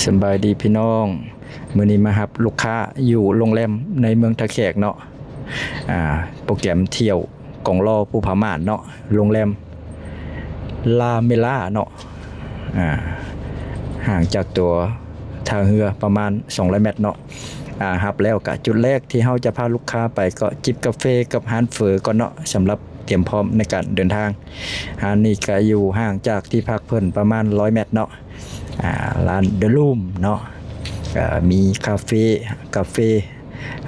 ສະບາຍດີພີ່ນ້ອງ, ມື້ນີ້ມາຮັບລູກຄ້າຢູ່ໂຮງແຮມໃນເມືອງທ່າແຂກເນາະ. ອ່າ ໂປຣແກຣມທ່ຽວກອງລໍ້ພູຜາມ່ານເນາະ, ໂຮງແຮມລາເມລາເນາະ. ອ່າ ຫ່າງຈາກຕົວທ່າເຮືອປະມານສອງຮ້ອຍແມັດເນາະ. ອ່າ ຮັບແລ້ວກະຈຸດແລກທີ່ເຮົາຈະພາລູກຄ້າໄປກໍຈິບກາເຟກັບຮ້ານເຝີກ່ອນເນາະ, ສຳລັບຕຽມພ້ອມໃນການເດີນທາງ. ຮ້ານນີ້ກະຢູ່ຫ່າງຈາກທີ່ພັກເພິ່ນປະມານຮ້ອຍແມັດເນາະ. ອ່າ ຮ້ານ The Room ເນາະ, ກະມີຄາເຟ ກາເຟ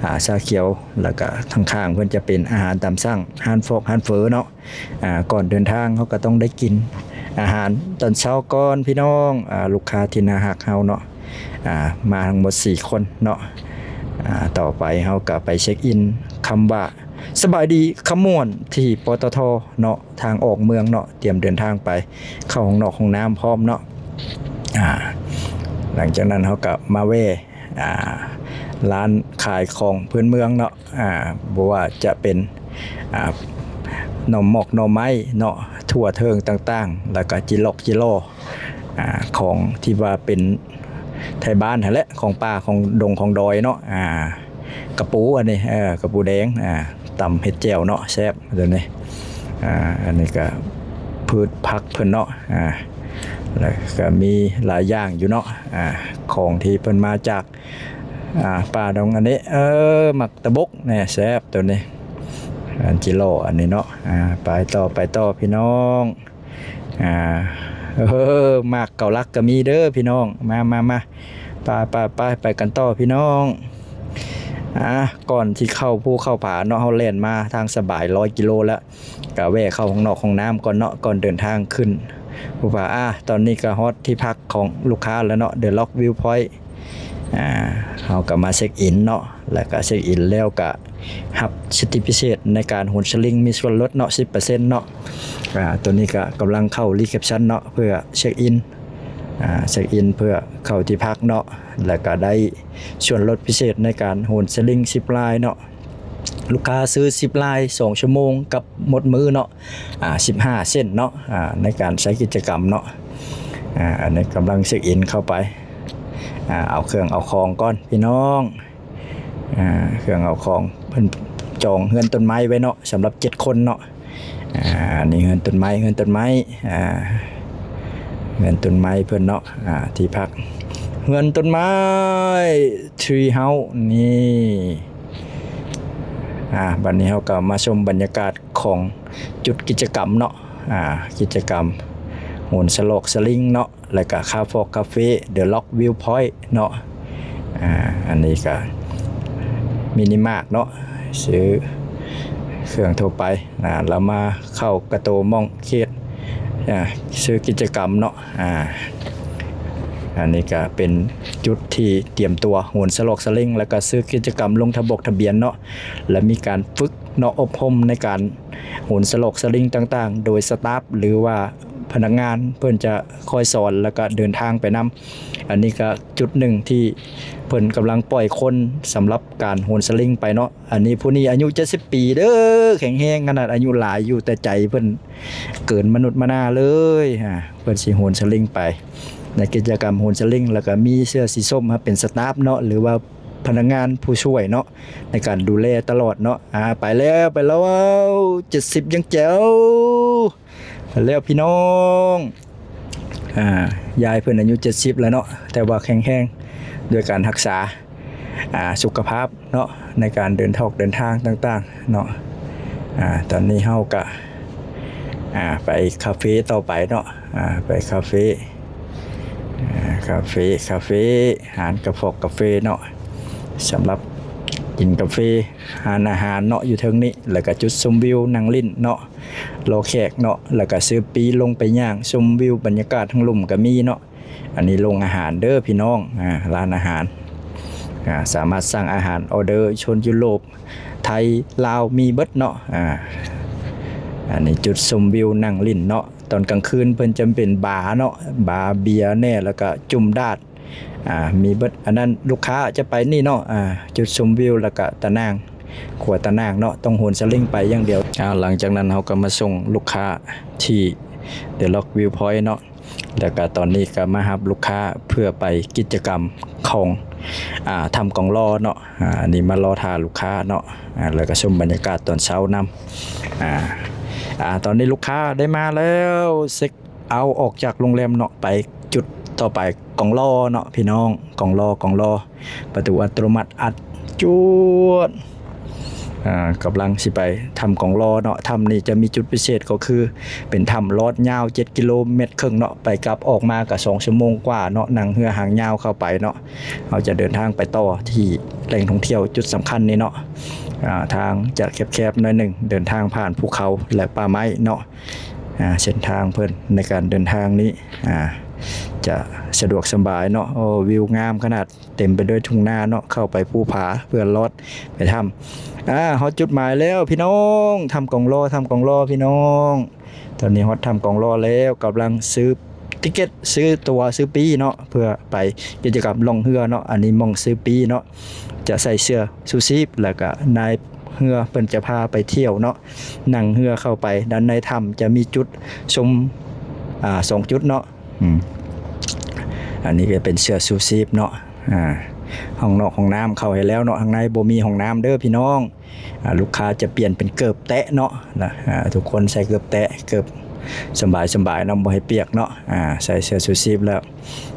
ອ່າ ຊາຂຽວ, ແລ້ວກະທາງຂ້າງເພິ່ນຈະເປັນອາຫານຕາມສັ່ງ, ຮ້ານຟອກ ຮ້ານເຝີເນາະ. ອ່າ ກ່ອນເດີນທາງເຮົາກະຕ້ອງໄດ້ກິນອາຫານຕອນເຊົ້າກ່ອນພີ່ນ້ອງ. ອ່າ ລູກຄ້າທີ່ໜ້າຮັກເຮົາເນາະ, ອ່າ ມາທັງໝົດສີ່ຄົນເນາະ. ອ່າ ຕໍ່ໄປເຮົາກະໄປເຊັກອິນຄຳວ່າ ສະບາຍດີຄຳມ່ວນ ທີ່ ປຕທ ເນາະ, ທາງອອກເມືອງເນາະ, ຕຽມເດີນທາງໄປ, ເຂົ້າຫ້ອງນອກຫ້ອງນ້ຳພ້ອມເນາະ. ອ່າ ຫຼັງຈາກນັ້ນເຮົາກະມາແວ່ ອ່າ ຮ້ານຂາຍຂອງພື້ນເມືອງເນາະ, ອ່າ ບໍ່ວ່າຈະເປັນ ອ່າ ໜໍ່ໝອກໜໍ່ໄມ້ເນາະ, ຖົ່ວເຖິງຕ່າງໆ, ແລ້ວກະຈິຫຼອກຈິຫຼໍ່ ອ່າ ຂອງທີ່ວ່າເປັນໄທບ້ານຫັ້ນແຫຼະ, ຂອງປ່າຂອງດົງຂອງດອຍເນາະ. ອ່າ ກະປູອັນນີ້ ເອີ ກະປູແດງ ອ່າ ຕຳເຮັດແຈ່ວເນາະ, ແຊບໂຕນີ້. ອ່າ ອັນນີ້ກະພືດຜັກເພິ່ນເນາະ, ອ່າ ແລ້ວກະມີຫຼາຍຢ່າງຢູ່ເນາະ. ອ່າ ຂອງທີ່ເພິ່ນມາຈາກ ອ່າ ປ່າດົງອັນນີ້ ເອີ ໝາກຕະບົກແນ່ ແຊບໂຕນີ້. ອັນຈິຫຼໍ່ອັນນີ້ເນາະ. ອ່າ ໄປຕໍ່ ໄປຕໍ່ພີ່ນ້ອງ. ອ່າ ເອີ ໝາກເກົາລັກກະມີເດີພີ່ນ້ອງ. ມາ ມາ ມາ ໄປ ໄປ ໄປ ໄປກັນຕໍ່ພີ່ນ້ອງ. ອ່າ ກ່ອນທີ່ເຂົ້າພູເຂົ້າຜາເນາະ, ເຮົາແລ່ນມາທາງສະບາຍຮ້ອຍກິໂລແລ້ວ, ກະແວ່ເຂົ້າຫ້ອງນອກຫ້ອງນ້ຳກ່ອນເນາະ, ກ່ອນເດີນທາງຂຶ້ນພູຜາ. ອ່າ ຕອນນີ້ກະຮອດທີ່ພັກຂອງລູກຄ້າແລ້ວເນາະ, The Rock View Point. ອ່າ ເຮົາກະມາເຊັກອິນເນາະ, ແລ້ວກະເຊັກອິນແລ້ວກະຮັບສິດທິພິເສດໃນການໂຫນສະລິງ, ມີສ່ວນລົດເນາະ ສິບເປີເຊັນເນາະ. ອ່າ ໂຕນີ້ກະກຳລັງເຂົ້າຣີເຊັບຊັນເນາະ ເພື່ອເຊັກອິນ, ອ່າ ເຊັກອິນເພື່ອເຂົ້າທີ່ພັກເນາະ, ແລ້ວກະໄດ້ສ່ວນລົດພິເສດໃນການໂຫນສະລິງຊິບລາຍເນາະ. ລູກຄ້າຊື້ຊິບລາຍສອງຊົ່ວໂມງກັບໝົດມື້ເນາະ, ອ່າ ສິບຫ້າເຊັນເນາະ, ອ່າ ໃນການໃຊ້ກິດຈະກຳເນາະ. ອ່າ ອັນນີ້ກຳລັງເຊັກອິນເຂົ້າໄປ, ອ່າ ເອົາເຄື່ອງເອົາຂອງກ່ອນພີ່ນ້ອງ. ອ່າ ເຄື່ອງເອົາຂອງ ເພິ່ນຈອງເຮືອນຕົ້ນໄມ້ໄວ້ເນາະ, ສຳລັບເຈັດຄົນເນາະ. ອ່າ ອັນນີ້ເຮືອນຕົ້ນໄມ້ ເຮືອນຕົ້ນໄມ້ ອ່າ ເຮືອນຕົ້ນໄມ້ເພິ່ນເນາະ. ອ່າ ທີ່ພັກເຮືອນຕົ້ນໄມ້ Tree House ນີ້. ອ່າ ບັດນີ້ເຮົາກໍມາຊົມບັນຍາກາດຂອງຈຸດກິດຈະກຳເນາະ, ອ່າ ກິດຈະກຳໂຫນສະຫຼອກສະລິງເນາະ, ແລ້ວກະຄາຟອກຄາເຟ The Rock View Point ເນາະ. ອ່າ ອັນນີ້ກະມິນິມາດເນາະ, ຊື້ເຄື່ອງທົ່ວໄປ. ອ່າ ລະມາເຂົ້າກະໂຕມອງເຂດ ອ່າ ຊື້ກິດຈະກຳເນາະ. ອ່າ ອັນນີ້ກະເປັນຈຸດທີ່ຕຽມຕົວໂຫນສະຫຼອກສະລິງ ແລ້ວກະຊື້ກິດຈະກຳລົງທະບົກທະບຽນເນາະ, ແລະ ມີການຝຶກເນາະ, ອົບຮົມໃນການໂຫນສະຫຼອກສະລິງຕ່າງໆ ໂດຍສະຕາຟ ຫຼືວ່າພະນັກງານເພິ່ນຈະ ຄອຍສອນ ແລ້ວກະເດີນທາງໄປນຳ. ອັນນີ້ກະຈຸດໜຶ່ງທີ່ເພິ່ນກຳລັງປ່ອຍຄົນສຳລັບການໂຫນສະລິງໄປເນາະ. ອັນນີ້ຜູ້ນີ້ອາຍຸເຈັດສິບປີເດີ, ແຂງແຮງຂະໜາດອາຍຸຫຼາຍຢູ່ ແຕ່ໃຈເພິ່ນເກີນມະນຸດມະນາເລີຍ. ເພິ່ນຊິໂຫນສະລິງໄປໃນກິດຈະກຳໂຫນສະລິງ, ແລ້ວກະມີເສື້ອສີສົ້ມເປັນສະຕາຟເນາະ ຫຼືວ່າພະນັກງານຜູ້ຊ່ວຍເນາະ ໃນການດູແລຕະຫຼອດເນາະ. ອ່າ ໄປແລ້ວ ໄປແລ້ວ ເຈັດສິບຍັງແຈວ. ແລ້ວພີ່ນ້ອງ ອ່າ ຍາຍເພິ່ນອາຍຸເຈັດສິບແລ້ວເນາະ, ແຕ່ວ່າແຂງແຮງດ້ວຍການຮັກສາ ອ່າ ສຸຂະພາບເນາະ ໃນການເດີນທອກເດີນທາງຕ່າງໆເນາະ. ອ່າ ຕອນນີ້ເຮົາກະ ອ່າ ໄປຄາເຟຕໍ່ໄປເນາະ, ອ່າ ໄປຄາເຟ ອ່າ ຄາເຟ ຄາເຟ ຮ້ານກາຟອກກາເຟເນາະ, ສຳລັບກິນກາເຟ ຮ້ານອາຫານເນາະ ຢູ່ເທິງນີ້, ແລ້ວກະຈຸດຊົມວິວ ນັ່ງຫຼິ້ນເນາະ ລໍແຂກເນາະ, ແລ້ວກະຊື້ປີ້ລົງໄປຍ່າງຊົມວິວ ບັນຍາກາດທາງລຸ່ມກະມີເນາະ. ອັນນີ້ໂລງອາຫານເດີພີ່ນ້ອງ, ອ່າ ຮ້ານອາຫານ, ອ່າ ສາມາດສັ່ງອາຫານອອເດີໂຊນຢູໂຣບ ໄທ ລາວ ມີເບິດເນາະ. ອ່າ ອັນນີ້ຈຸດຊົມວິວນັ່ງຫຼິ້ນເນາະ, ຕອນກາງຄືນເພິ່ນຈະເປັນບາເນາະ, ບາເບຍແດ່ ແລ້ວກະຈຸ່ມດາດ ອ່າ ມີເບິດ. ອັນນັ້ນລູກຄ້າຈະໄປນີ້ເນາະ, ອ່າ ຈຸດຊົມວິວ ແລ້ວກະຕາໜ່າງ ຂົວຕາໜ່າງເນາະ, ຕ້ອງໂຫນສະລິງໄປຢ່າງດຽວ. ອ່າ ຫຼັງຈາກນັ້ນເຮົາກໍມາສົ່ງລູກຄ້າທີ່ The Rock View Point ເນາະ. ແລ້ວກໍຕອນນີ້ກໍມາຮັບລູກຄ້າເພື່ອໄປກິດຈະກຳຂອງ ອ່າ ຖ້ຳກອງລໍເນາະ. ອ່າ ອັນນີ້ມາລໍຖ້າລູກຄ້າເນາະ. ອ່າ ແລ້ວກໍຊົມບັນຍາກາດຕອນເຊົ້ານຳ. ອ່າ ອ່າ ຕອນນີ້ລູກຄ້າໄດ້ມາແລ້ວ ເຊັກເອົາອອກຈາກໂຮງແຮມເນາະ ໄປຈຸດຕໍ່ໄປ ກອງລໍເນາະພີ່ນ້ອງ. ກອງລໍ ກອງລໍ ປະຕູອັດຕະໂນມັດອັດ ຈວດ. ອ່າ ກຳລັງຊິໄປຖ້ຳກອງລໍເນາະ. ຖ້ຳນີ້ຈະມີຈຸດພິເສດກໍຄືເປັນຖ້ຳລອດຍາວເຈັດກິໂລແມັດເຄິ່ງເນາະ, ໄປກັບອອກມາກໍສອງຊົ່ວໂມງກວ່າເນາະ, ນັ່ງເຮືອຫາງຍາວເຂົ້າໄປເນາະ. ເຮົາຈະເດີນທາງໄປຕໍ່ທີ່ແຫຼ່ງທ່ອງທ່ຽວຈຸດສຳຄັນນີ້ເນາະ. ອ່າ ທາງຈະແຄບໆໜ້ອຍໜຶ່ງ, ເດີນທາງຜ່ານພູເຂົາ ແລະ ປ່າໄມ້ເນາະ. ອ່າ ເສັ້ນທາງເພິ່ນໃນການເດີນທາງນີ້ ອ່າ ຈະສະດວກສະບາຍເນາະ. ໂອ້ ວິວງາມຂະໜາດ. ເຕັມໄປດ້ວຍທົ່ງນາເນາະ, ເຂົ້າໄປພູຜາເພື່ອລອດໄປຖ້ຳ. ອ່າ ຮອດຈຸດໝາຍແລ້ວພີ່ນ້ອງ, ຖ້ຳກອງລໍ ຖ້ຳກອງລໍພີ່ນ້ອງ. ຕອນນີ້ຮອດຖ້ຳກອງລໍແລ້ວ, ກຳລັງຊື້ຕິກເກັດ, ຊື້ຕົ໋ວ ຊື້ປີ້ເນາະ, ເພື່ອໄປກິດຈະກຳລ່ອງເຮືອເນາະ. ອັນນີ້ໝ່ອງຊື້ປີ້ເນາະ, ຈະໃສ່ເສື້ອຊູຊີບ ແລ້ວກະນາຍເຮືອເພິ່ນຈະພາໄປທ່ຽວເນາະ. ນັ່ງເຮືອເຂົ້າໄປດ້ານໃນຖ້ຳ ຈະມີຈຸດຊົມ ອ່າ ສອງຈຸດເນາະ. ອືມ ອັນນີ້ກໍເປັນເສື້ອຊູຊີບເນາະ. ອ່າ ຫ້ອງນອກຫ້ອງນ້ຳເຂົ້າໃຫ້ແລ້ວເນາະ, ທາງໃນບໍ່ມີຫ້ອງນ້ຳເດີພີ່ນ້ອງ. ອ່າ ລູກຄ້າຈະປ່ຽນເປັນເກີບແຕະເນາະ ນະ. ອ່າ ທຸກຄົນໃສ່ເກີບແຕະ, ເກີບສະບາຍໆເນາະ, ບໍ່ໃຫ້ປຽກເນາະ. ອ່າ ໃສ່ເສື້ອຊູຊີບແລ້ວ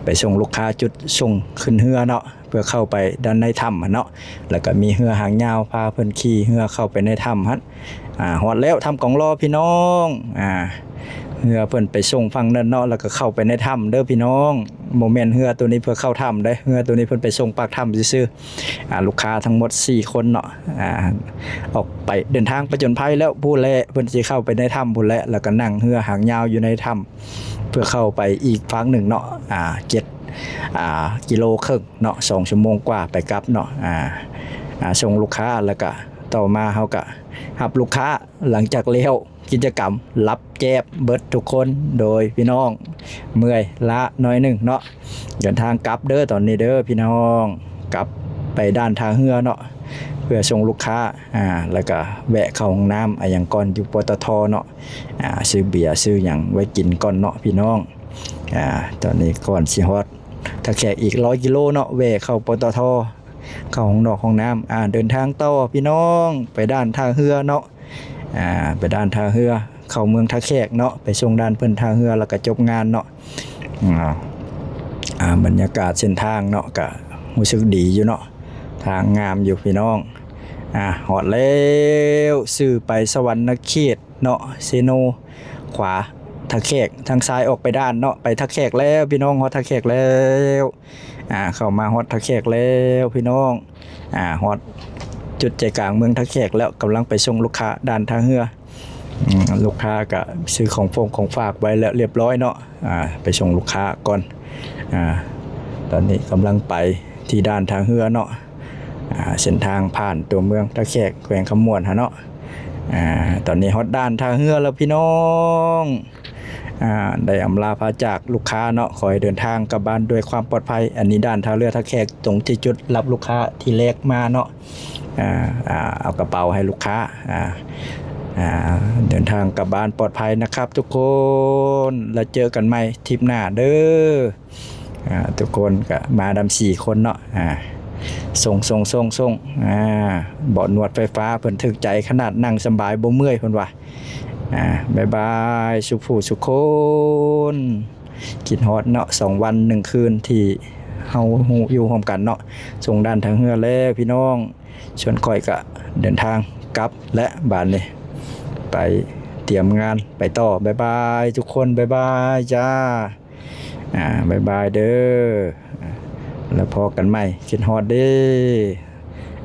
ໄປສົ່ງລູກຄ້າຈຸດສົ່ງຂຶ້ນເຮືອເນາະ. ເພື່ອເຂົ້າໄປດ້ານໃນຖ້ຳຫັ້ນເນາະ, ແລ້ວກໍມີເຮືອຫາງຍາວພາເພິ່ນຂີ່ເຮືອເຂົ້າໄປໃນຖ້ຳຫັ້ນ. ອ່າ ຮອດແລ້ວຖ້ຳກອງລໍພີ່ນ້ອງ. ອ່າ ເຮືອເພິ່ນໄປສົ່ງຝັ່ງນັ້ນເນາະ, ແລ້ວກໍເຂົ້າໄປໃນຖ້ຳເດີພີ່ນ້ອງ. ບໍ່ແມ່ນເຮືອໂຕນີ້ເພື່ອເຂົ້າຖ້ຳເດ້, ເຮືອໂຕນີ້ເພິ່ນໄປສົ່ງປາກຖ້ຳຊື່ໆ. ອ່າ ລູກຄ້າທັງໝົດສີ່ຄົນເນາະ, ອ່າ ອອກໄປເດີນທາງຜະຈົນໄພແລ້ວ. ຜູ້ແລະເພິ່ນຊິເຂົ້າໄປໃນຖ້ຳຜູ້ແລະ, ແລ້ວກໍນັ່ງເຮືອຫາງຍາວຢູ່ໃນຖ້ຳ ເພື່ອເຂົ້າໄປອີກຟາກໜຶ່ງເນາະ. ອ່າ ເຈັດ ອ່າ ກິໂລເຄິ່ງເນາະ, ສອງຊົ່ວໂມງກວ່າໄປກັບເນາະ. ອ່າ ອ່າ ສົ່ງລູກຄ້າ ແລ້ວກະຕໍ່ມາເຮົາກະຮັບລູກຄ້າ. ຫຼັງຈາກແລ້ວກິດຈະກຳ ຫຼັບແຈບເບິດທຸກຄົນ ໂດຍພີ່ນ້ອງເມື່ອຍລ້າໜ້ອຍໜຶ່ງເນາະ. ເດີນທາງກັບເດີຕອນນີ້ເດີພີ່ນ້ອງ, ກັບໄປດ້ານທ່າເຮືອເນາະ ເພື່ອສົ່ງລູກຄ້າ. ອ່າ ແລ້ວກະແວະເຂົ້າຫ້ອງນ້ຳອີ່ຫຍັງກ່ອນຢູ່ ປຕທ ເນາະ. ອ່າ ຊື້ເບຍຊື້ຫຍັງໄວ້ກິນກ່ອນເນາະພີ່ນ້ອງ. ອ່າ ຕອນນີ້ກ່ອນຊິຮອດທ່າແຂກອີກຮ້ອຍກິໂລເນາະ, ແວ່ເຂົ້າ ປຕທ ເຂົ້າຫ້ອງນອກຫ້ອງນ້ຳ. ອ່າ ເດີນທາງຕໍ່ພີ່ນ້ອງ ໄປດ້ານທ່າເຮືອເນາະ. ອ່າ ໄປດ້ານທ່າເຮືອ ເຂົ້າເມືອງທ່າແຂກເນາະ, ໄປສົ່ງດ້ານເພິ່ນທ່າເຮືອ ແລ້ວກະຈົບງານເນາະ. ອ່າ ອ່າ ບັນຍາກາດເສັ້ນທາງເນາະ ກະຮູ້ສຶກດີຢູ່ເນາະ, ທາງງາມຢູ່ພີ່ນ້ອງ. ອ່າ ຮອດແລ້ວ, ຊື່ໄປສະຫວັນນະເຂດເນາະ, ເຊໂນ ຂວາທ່າແຂກ, ທາງຊ້າຍອອກໄປດ້ານເນາະ, ໄປທ່າແຂກແລ້ວພີ່ນ້ອງ, ຮອດທ່າແຂກແລ້ວ. ອ່າ ເຂົ້າມາຮອດທ່າແຂກແລ້ວພີ່ນ້ອງ. ອ່າ ຮອດຈຸດໃຈກາງເມືອງທ່າແຂກແລ້ວ, ກຳລັງໄປສົ່ງລູກຄ້າດ້ານທ່າເຮືອ. ອືມ ລູກຄ້າກະຊື້ຂອງຟົງຂອງຝາກໄວ້ແລ້ວລຽບຮ້ອຍເນາະ. ອ່າ ໄປສົ່ງລູກຄ້າກ່ອນ. ອ່າ ຕອນນີ້ກຳລັງໄປທີ່ດ້ານທ່າເຮືອເນາະ. ອ່າ ເສັ້ນທາງຜ່ານຕົວເມືອງທ່າແຂກ ແຂວງຄຳມ່ວນຫັ້ນເນາະ. ອ່າ ຕອນນີ້ຮອດດ້ານທ່າເຮືອແລ້ວພີ່ນ້ອງ. ອ່າ ໄດ້ອຳລາພາຈາກລູກຄ້າເນາະ, ຂໍໃຫ້ເດີນທາງກັບບ້ານດ້ວຍຄວາມປອດໄພ. ອັນນີ້ດ້ານທ່າເຮືອທ່າແຂກ, ຕົງທີ່ຈຸດຮັບລູກຄ້າທີ່ແລກມາເນາະ. ອ່າ ອ່າ ເອົາກະເປົາໃຫ້ລູກຄ້າ. ອ່າ ອ່າ ເດີນທາງກັບບ້ານປອດໄພນະຄັບທຸກຄົນ, ແລ້ວເຈີກັນໃໝ່ທຣິບໜ້າເດີ. ອ່າ ທຸກຄົນກະມານຳສີ່ຄົນເນາະ. ອ່າ ສົ່ງໆໆໆ. ອ່າ ເບາະນວດໄຟຟ້າເພິ່ນຖືກໃຈຂະໜາດ, ນັ່ງສະບາຍບໍ່ເມື່ອຍເພິ່ນວ່າ. ອ່າ ບາຍບາຍສຸຜູ້ສຸຄົນ. ຄິດຮອດເນາະ, ສອງວັນໜຶ່ງຄືນທີ່ເຮົາຢູ່ຮ່ວມກັນເນາະ. ສົ່ງດ້ານທ່າເຮືອແລ້ວພີ່ນ້ອງ, ສ່ວນຂ້ອຍກະເດີນທາງກັບແລ້ວ. ບາດນີ້ໄປຕຽມງານໄປຕໍ່. ບາຍບາຍທຸກຄົນ, ບາຍບາຍຈ້າ. ອ່າ ບາຍບາຍເດີ, ແລ້ວພໍ້ກັນໃໝ່. ຄິດຮອດເດ້.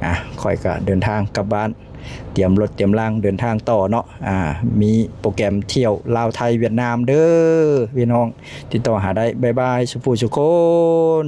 ອ່າ ຂ້ອຍກະເດີນທາງກັບບ້ານ, ຕຽມລົດຕຽມລາງເດີນທາງຕໍ່ເນາະ. ອ່າ ມີໂປຣແກຣມທ່ຽວລາວໄທຫວຽດນາມເດີພີ່ນ້ອງ, ຕິດຕໍ່ຫາໄດ້. ບາຍບາຍສຸຜູ້ສຸຄົນ.